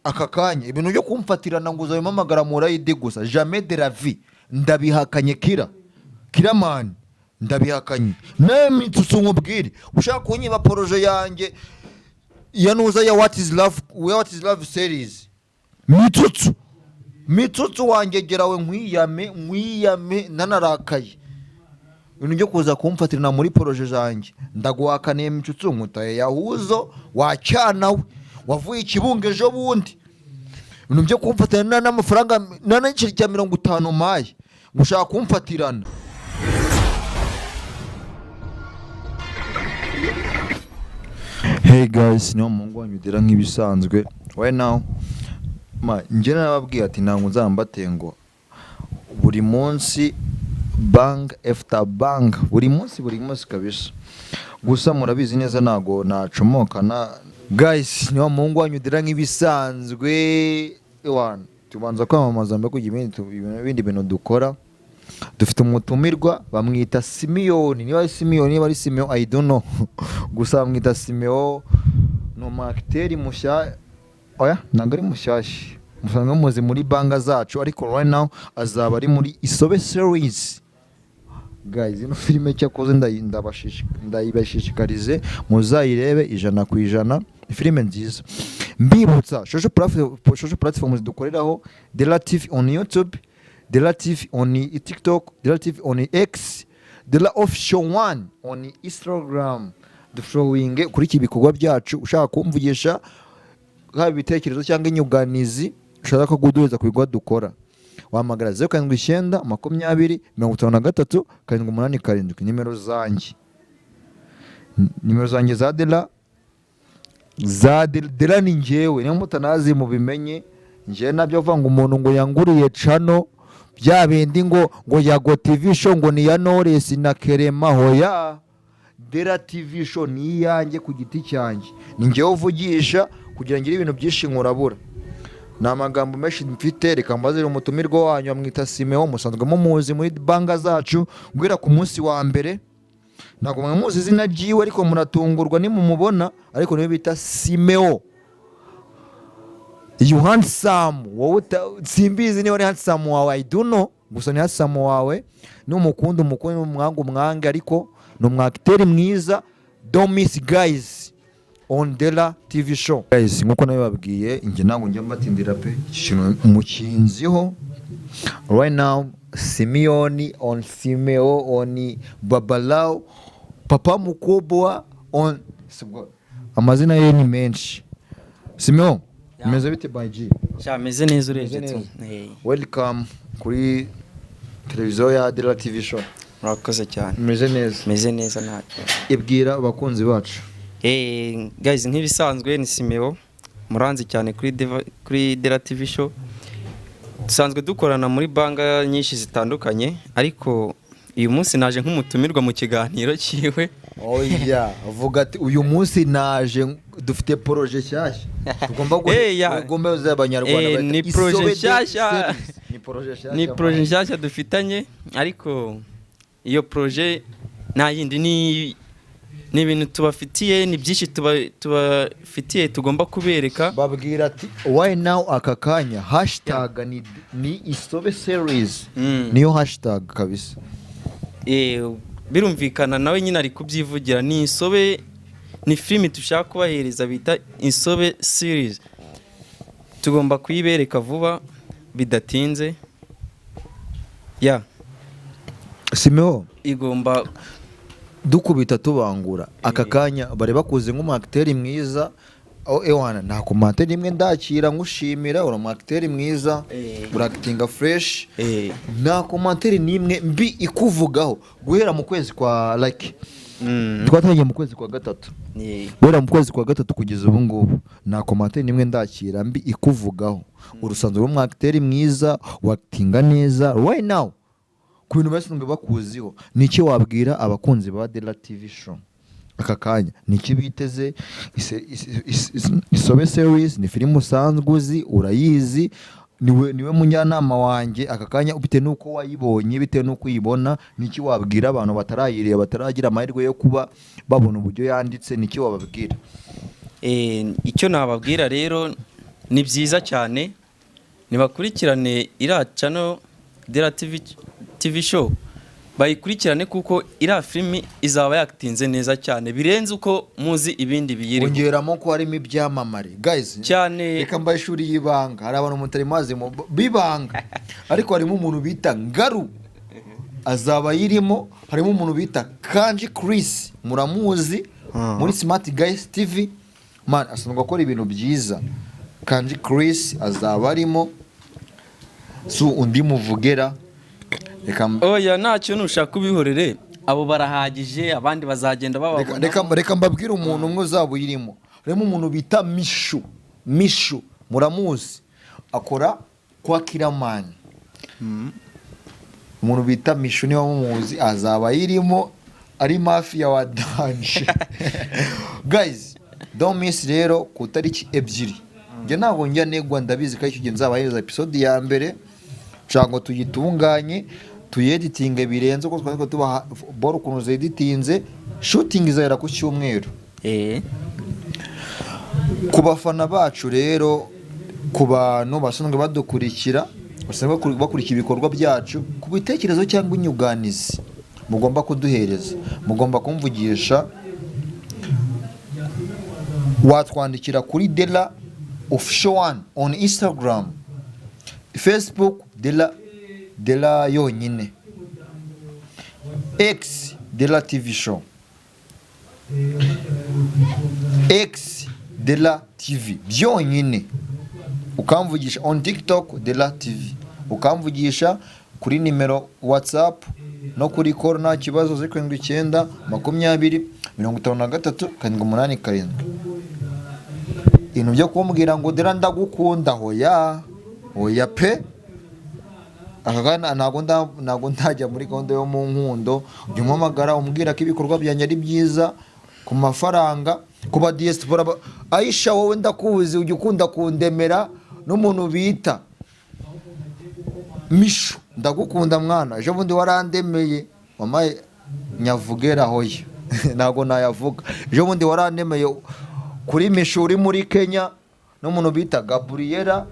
Aka kanya ibintu byo kumfatirana ngo uzabimpamagara muri ID gusa, jamais de la vie, ndabihakanye. Kira kiramani, ndabihakanye. Nawe Mitsutsu, nkubwire, ushaka kunyiba projet yanjye ya nuza ya What is Love, ya What is Love series. Mitsutsu, Mitsutsu wanjye, gerawe nkwiyame, nkwiyame nanarakaye. Ibintu byo kuza kumfatirana muri projet zanjye, ndaguhakaniye Mitsutsu. Nkutaye yahuzo wacyana we wavuye ikibungo ejo bundi. Ibintu byo kumfatirana n'amafaranga n'igiceri cya 50 maye ngo ushaka kumfatirana. Hey guys, niyo muhungu wanyu udira nk'ibisanzwe. Right now ma njye narababwiye ati ntabwo nzambatenguha, buri munsi bang after bang, buri munsi, buri munsi kabisa. Gusa murabizi neza ntago nacomokana. Guys, niyo muhungu wanyu udira nk'ibisanzwe. Ewana, tubanza kwamamaza mbere kugira ibindi bintu dukora. Dufite umutumirwa, bamwita Simiyoni, niba ari Simiyoni, niba ari Simeo, I don't know, gusa bamwita Simeo. Ni umu acteur mushya, oya, ntabwo ari mushyashya, musanzwe muzi muri banga zacu, ariko right now azaba ari muri Isobe series. Guys, ino filime cyakoze ndayibashishikarize muzayirebe 100%, ni filime nziza. Mbibutsa social platforms dukoreraho: Dela TV on YouTube, Dela TV on TikTok, Dela TV on X, Dela Official One on Instagram. Dufollowing kuri iki bikorwa byacu. Ushaka kumvugisha, haba ibitekerezo cyangwa inyunganizi ushaka ko guduhuza ku bikorwa dukora, wahamagara 0792053787. Nimero zanjye za Dela, za Dela ni njyewe, niyo mutanazi mubimenye. Njyewe nabyo avuga ngo umuntu ngo yanguriye channel, bya bindi ngo Yago TV Show ngo ni ya Knowless na Kerema, hoya. Dela TV Show ni iyanjye ku giti cyanjye, ni njyewe uvugisha kugira ngire ibintu byinshi nkurabura. Ni amagambo menshi mfite, reka mbazire umutumirwa wanyu. Bamwita Simeo, musanzwe mumuzi muri banga zacu guhera ku munsi wa mbere. Ntabwo mwamuzi izina ryiwe, ariko muratungurwa nimumubona, ariko niwe bita Simeo. You handsome, wowe simbizi niba ari handsome wawe, I don't know, gusa ni handsome wawe. Numukunda umukunde, numwanga umwange, ariko ni umu acteur mwiza. Don't miss, guys, on Dela TV Show. Guys, nkuko nabibabwiye, njye ntabwo njya mbatindira pe. Iki kintu mukinziho right now, Simeoni on Simeo on Babalao Papa Mukubwa on sibwo, amazina ye ni menshi. Simeo, bimeze bite by G? Sha, meze neza urebye Meze tu. neza. Eh, Welcome kuri televiziyo ya Dela TV Show. Murakoze cyane. Meze neza? Meze neza, ntacyo. Ibwira abakunzi bacu. Eh, guys, nk'ibisanzwe ni Simeo, muranzi cyane kuri Dela TV Show. Dusanzwe dukorana muri banga nyinshi zitandukanye, ariko uyu munsi naje nk'umutumirwa mu kiganiro cyiwe. Oya, vuga ati uyu munsi naje, dufite projet nshyashya tugomba Eh, ya. tugomba abanyarwanda Eh, bahita ni projet Isobe de nshyashya. Series. Ni projet nshyashya. Ni projet nshyashya dufitanye, ariko iyo projet nta yindi, ni ibintu tubafitiye, ni byinshi tubafitiye tugomba kubereka. Babwira ati why now, aka kanya hashtag ni Isobe series. Niyo hashtag kabisa. Eh, birumvikana, nawe nyine ari kubyivugira, ni Isobe, ni filimi dushaka kubahereza bita Isobe series. Tugomba kuyibereka vuba bidatinze ya. Simeo, igomba dukubita tubangura, aka kanya bari bakuze nk'umu acteur mwiza. Oh, ewana, nta commentaire imwe ndakira ngushimira. Uri umu acteur mwiza, urakitinga fresh. Nta commentaire n'imwe mbi ikuvugaho guhera mu kwezi kwa, like, twatangiye mu kwezi kwa gatatu, guhera mu kwezi kwa gatatu kugeza ubu ngubu nta commentaire n'imwe ndakira mbi ikuvugaho. Urusanzwe uri umu acteur mwiza, wakitinga neza. Right now, ku bintu basanzwe bakuziho, ni iki wabwira abakunzi ba Dela TV Show aka kanya? Ni iki biteze? Isobe series ni filime usanzwe uzi, urayizi, niwe mujyanama wanjye aka kanya. Bitewe n'uko wayibonye, bitewe n'uko uyibona, ni iki wabwira abantu batarayireba, bataragira amahirwe yo kuba babona uburyo yanditse? Ni iki wababwira? Icyo nababwira rero Ni byiza cyane, nibakurikirane iriya channel Dera TV Show, bayikurikirane kuko iriya filimi izaba yatinze neza cyane birenze uko muzi ibindi biyiriho. Ongeramo ko harimo ibyamamare, guys. Cyane. Reka mbaye ishuri y'ibanga. Hari abantu mutari mazi b'ibanga, ariko harimo umuntu bita Ngaru azaba ayirimo, harimo umuntu bita Kanji Chris, muramuzi muri Smart Guys TV. Man, asanzwe akora ibintu byiza. Kanji Chris azaba arimo. Si undi muvugera, reka Oya, ntacyo, nushaka ubihorere, abo barahagije, abandi bazagenda bababona. Reka mbabwire umuntu umwe uzaba uyirimo. Harimo umuntu bita Mishu. Mishu muramuzi, akora kwa Kiramani. Umuntu bita Mishu, niba mumuzi, azaba ayirimo, ari mafiya wa danger. Guys, don't miss rero ku tariki 2. Njye ntabwo njya negwa, ndabizi ko icyo gihe nzabahereza episode ya mbere nshaka ngo tuyitunganye, tuyeditinge birenze uko twari tubaha boro ukuntu zeditinze. Shooting izahera ku cyumweru. Ku bafana bacu rero, ku bantu basanzwe badukurikira, basanzwe bakurikira ibikorwa byacu, ku bitekerezo cyangwa inyunganizi mugomba kuduhereza, mugomba kumvugisha, watwandikira kuri Dela Official One on Instagram, Facebook Dela, Dela yonyine, X Dela TV Show, X Dela TV byonyine, ukamvugisha on TikTok Dela TV, ukamvugisha kuri nimero WhatsApp no kuri call nta kibazo, 0792053787. Ibintu byo kumbwira ngo "Dela ndagukunda", hoya, hoya pe. Aka kana ntabwo ndajya muri gahunda yo mu nkundo. Jya umpamagara umbwira ko ibikorwa byanjye ari byiza ku mafaranga, ku ba diaspora. Aisha, wowe ndakuzi, ujya ukunda kundemera, n'umuntu bita Mishu, ndagukunda mwana, ejo bundi warandemeye mama nyavugera. Hoya, ntabwo nayavuga. Ejo bundi warandemeye kuri Mishu uri muri Kenya, n'umuntu bita Gabriela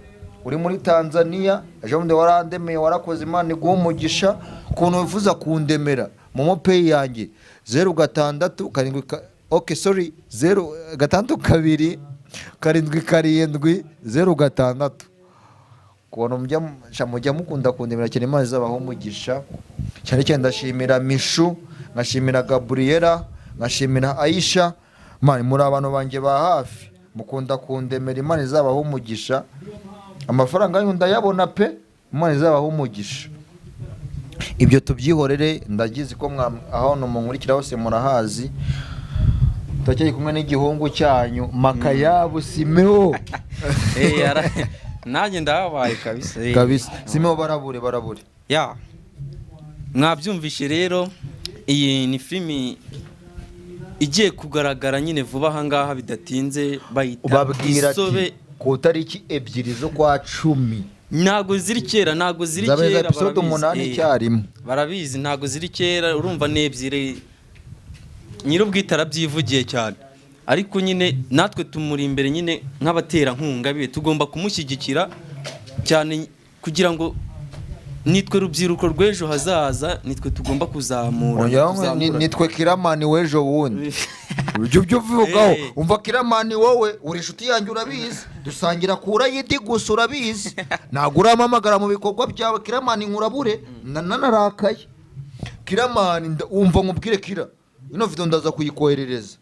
uri muri Tanzania. Ejo bundi warandemeye, warakoze, Imana iguha umugisha. Ukuntu wifuza kundemera, MoMo Pay yanjye 067, okay, sorry, 0627706. Kubona mujya mukunda kundemera cyane, Imana izabaho umugisha cyane cyane. Ndashimira Mishu, nkashimira Gabriela, nkashimira Aisha. Man, muri abantu banjye ba hafi, mukunda kundemera, Imana izabaho umugisha. Amafaranga yanyu ndayabona pe, Imana izabaho umugisha. Ibyo tubyihorere, ndagize ko aho munkurikira hose murahazi. Turacyari kumwe n'igihungu cyanyu Makayabu Simeo. Nanjye ndahabaye kabisa. Kabisa, Simeo, barabure, barabure. Ya, mwabyumvishe rero, iyi ni filimi igiye kugaragara nyine vuba aha ngaha bidatinze, bayita Ubabwira Isobe. ati ku tariki 2 z'ukwa 10. Ntabwo ziri kera, ntabwo ziri Nzabeza kera. episode Barabizi. 8 icyarimwe. Barabizi, ntabwo ziri kera. Urumva ni 2, nyir'ubwite arabyivugiye cyane, ariko nyine natwe tumuri imbere nyine nk'abaterankunga biwe, tugomba kumushyigikira cyane kugira ngo nitwe rubyiruko rw'ejo hazaza, nitwe tugomba kuzamura Ongeraho ngo kuzamura. Nitwe Kiramani w'ejo bundi, ibyo byo uvugaho. Umva Kiramani, wowe uri inshuti yanjye, urabizi, dusangira kura yidi gusa, urabizi, ntabwo urampamagara mu bikorwa byawe. Kiramani, nkurabure, nanarakaye. Kiramani, umva nkubwire Kira, ino video ndaza kuyikoherereza.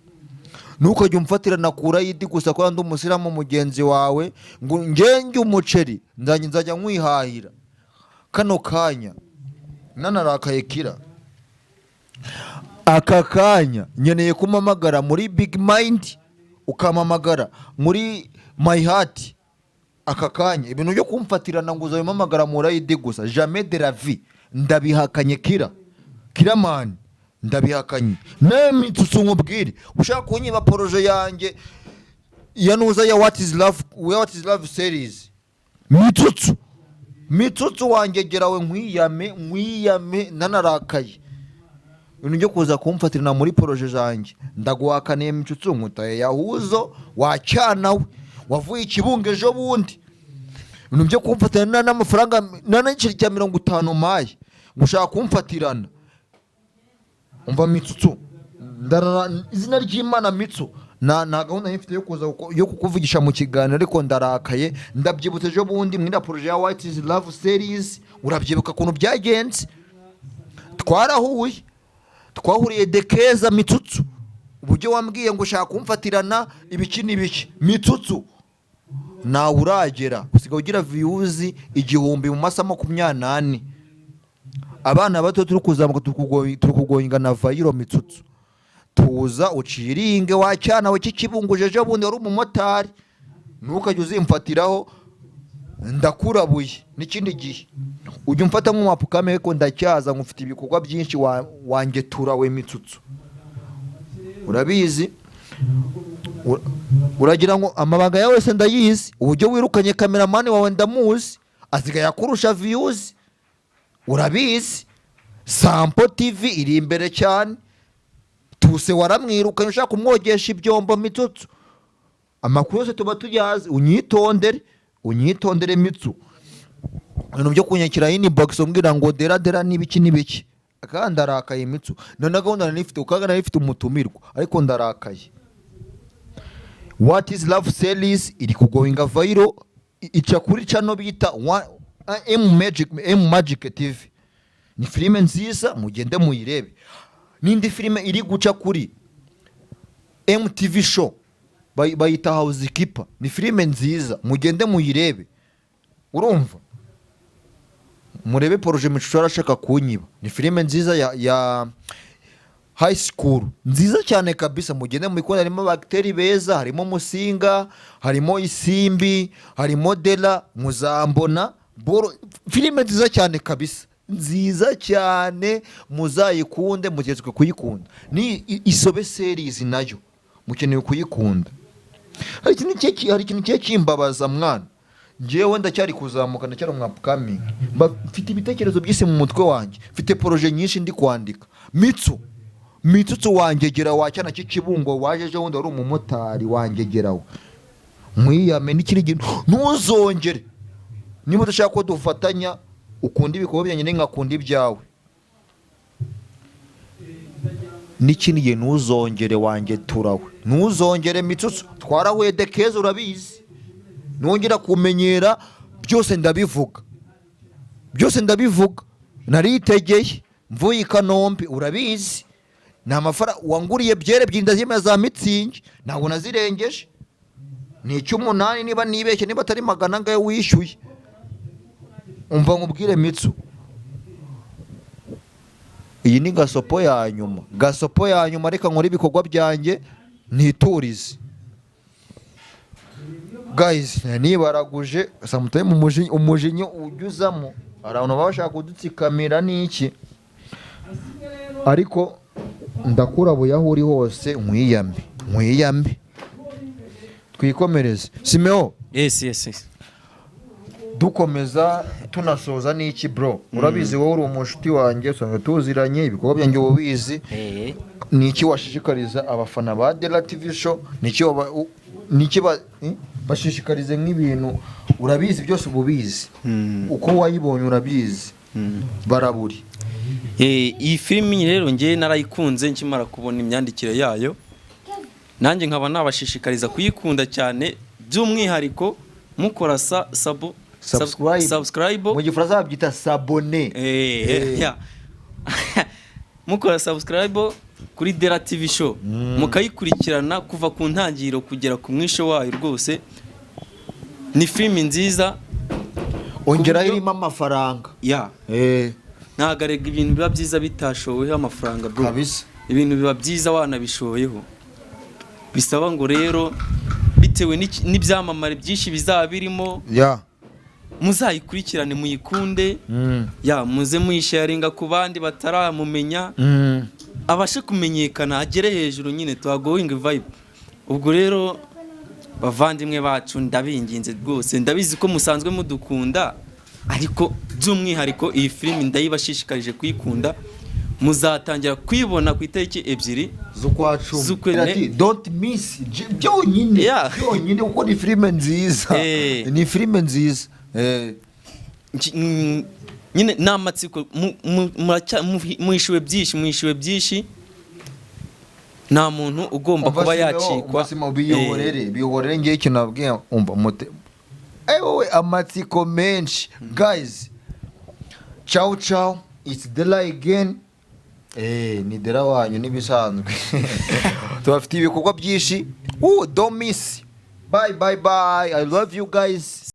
Ntukajya umfatira na kura yidi gusa ko ndi umusilamu mugenzi wawe, ngo ngenge umuceri nzajya nkwihahira. Kano kanya nanarakaye Kira, aka kanya nkeneye kumpamagara muri Big Mind, ukampamagara muri My Heart aka kanya. Ibintu byo kumfatirana ngo uzabimpamagara muri ID gusa, jamais de la vie, ndabihakanye. Kira, Kiramani, ndabihakanye. Nemi tutsu nkubwire, ushaka kunyiba projet yanjye ya nuza ya What is Love, What is Love series, Mitsutsu, Mitsutsu wangegerawe, nkwiyame, nkwiyame, nanarakaye. Ibintu byo kuza kumfatirana muri projet zanjye, ndaguhakaniye. Mitsutsu, nkutaye yahuzo wacyana we. Wavuye Ikibungo ejo bundi. Ibintu byo kumfatirana n'amafaranga n'igiceri cya 50 maye, ngo ushaka kumfatirana. Umva Mitsutsu, ndarara izina ry'Imana. Mitsu, nta gahunda mfite yo kuza yo kukuvugisha mu kiganiro, ariko ndarakaye. Ndabyibutse ejo bundi muri projet ya What is Love series, urabyibuka ukuntu byagenze? Twarahuye, twahuriye Dekeza. Mitsutsu, uburyo wambwiye ngo ushaka kumfatirana ibiki n'ibiki, Mitsutsu, nawe uragera usigaye ugira views 1000 mu masaha 24. Abana bato turi kuzamuka, turi kugoyinga na viral. Mitsutsu, tuza uciringe wacyana we cy'ikibunguje. Ejo bundi wari umumotari, ntukajye uzimfatiraho, ndakurabuye. N'ikindi gihe ujya umfata nk'umwapukame ko ndacyaza, ngufite ibikorwa byinshi wangetura we. Mitsutsu, urabizi. Uragira ngo amabanga yawe wese ndayizi. Uburyo wirukanye cameraman wawe ndamuzi, asigaye akurusha views, urabizi. Sampo TV iri imbere cyane. Tuse waramwirukanye ushaka kumwogesha ibyombo. Mitsutsu, amakuru yose tuba tuyazi. Unyitondere, unyitondere Mitsu. Ibintu byo kunyakira inbox umbwira ngo dera dera n'ibiki n'ibiki, kandi ndarakaye Mitsu. None gahunda nari nifite ukaga nari nifite umutumirwa, ariko ndarakaye. What is Love series iri kugoinga viral, ica kuri channel bita M Magic, M Magic TV. Ni filime nziza, mugende muyirebe. N'indi filime iri guca kuri MTV Show bayita House Keeper, ni filime nziza, mugende muyirebe. Urumva, murebe projet Mitsutsu arashaka kunyiba. Ni filime nziza ya high school, nziza cyane kabisa, mugende muyikunda. Harimo abagiteri beza, harimo Musinga, harimo Isimbi, harimo Dela Muzambona Boro. Filime nziza cyane kabisa, nziza cyane, muzayikunde, mugezwe kuyikunda. Ni Isobe series nayo mukeneye kuyikunda. Hari ikintu kigiye kimbabaza mwana. Njyewe ndacyari kuzamuka, ndacyari umu upcoming, mfite ibitekerezo byinshi mu mutwe wanjye, mfite projet nyinshi ndi kwandika. Mitsu, Mitsutsu wangegera wacyana cy'ikibungo, waje ejo bundi wari umumotari, wangegerawe, mwiyame. N'ikindi gihe ntuzongere. Niba udashaka ko dufatanya, ukunda ibikorwa byanjye, nkakunda ibyawe, n'ikindi gihe ntuzongere wanjye turawe, ntuzongere. Mitsutsu, twarahuye Dekeza, urabizi. Nongera kumenyera byose ndabivuga, byose ndabivuga. Naritegeye mvuye i Kanombe, urabizi. Ni amafaranga wanguriye byere ebyiri, ndazimena za Mützig, ntabwo nazirengeje. Ni icy'umunani niba nibeshye, niba atari magana angahe wishyuye. Umva nkubwire Mitsu, iyi ni gasopo ya nyuma, gasopo ya nyuma. Reka nkore ibikorwa byanjye niturize. Guys, nibaraguje sometimes umujinya, umujinya ujya uzamo. Hari abantu baba bashaka kudutsikamira n'iki, ariko ndakurabuye aho uri hose, nkwiyame, nkwiyame. Twikomereze, Simeo. Yes. Dukomeza tunasoza n'iki bro, urabizi wowe uri umushuti wanjye, usanga tuziranye, ibikorwa byanjye uba ubizi. Ni iki washishikariza abafana ba Dela TV Show? Ni iki ni iki bashishikarize nk'ibintu? Urabizi byose uba ubizi, uko wayibonye urabizi, baraburi. Iyi filimi rero njye narayikunze nkimara kubona imyandikire yayo, nanjye nkaba nabashishikariza kuyikunda cyane, by'umwihariko mukora sa sabo Subscribe. Subscribe. Mu Gifaransa babyita s'abonner. Yeah. Mukora subscribe kuri Dera TV Show, mukayikurikirana kuva ku ntangiriro kugera ku mwisho wayo. Rwose ni filimi nziza. Ongeraho Ku buryo- irimo amafaranga. Ya. Ntabwo arega ibintu biba byiza bitashoweho amafaranga bro. Kabisa. Ibintu biba byiza wanabishoyeho. Bisaba ngo rero bitewe n'ibyamamare byinshi bizaba birimo, muzayikurikirane, muyikunde. Ya, muze muyisharinga ku bandi bataramumenya, abashe kumenyekana, agere hejuru nyine, tuhagoyinga vibe. Ubwo rero bavandimwe bacu, ndabinginze rwose, ndabizi ko musanzwe mudukunda, ariko by'umwihariko iyi filimi ndayibashishikarije kuyikunda. Muzatangira kwibona ku itariki 2 z'ukwa 10. Z'ukwa. Ati, don't miss byonyine, byonyine, kuko ni filime nziza. Ni filime nziza. Nyine ni amatsiko, muhishiwe byinshi, muhishiwe byinshi, nta muntu ugomba Umva kuba Simeo, yacikwa. umva Simeo, biyihorere, biyihorere. Ngewe ikintu nabwiye, umva mute, wowe, amatsiko menshi. Guys, ciao ciao, it's Dela again. Ni Dela wanyu n'ibisanzwe, tubafitiye ibikorwa byinshi. Woo, don't miss. Bye bye bye, I love you guys.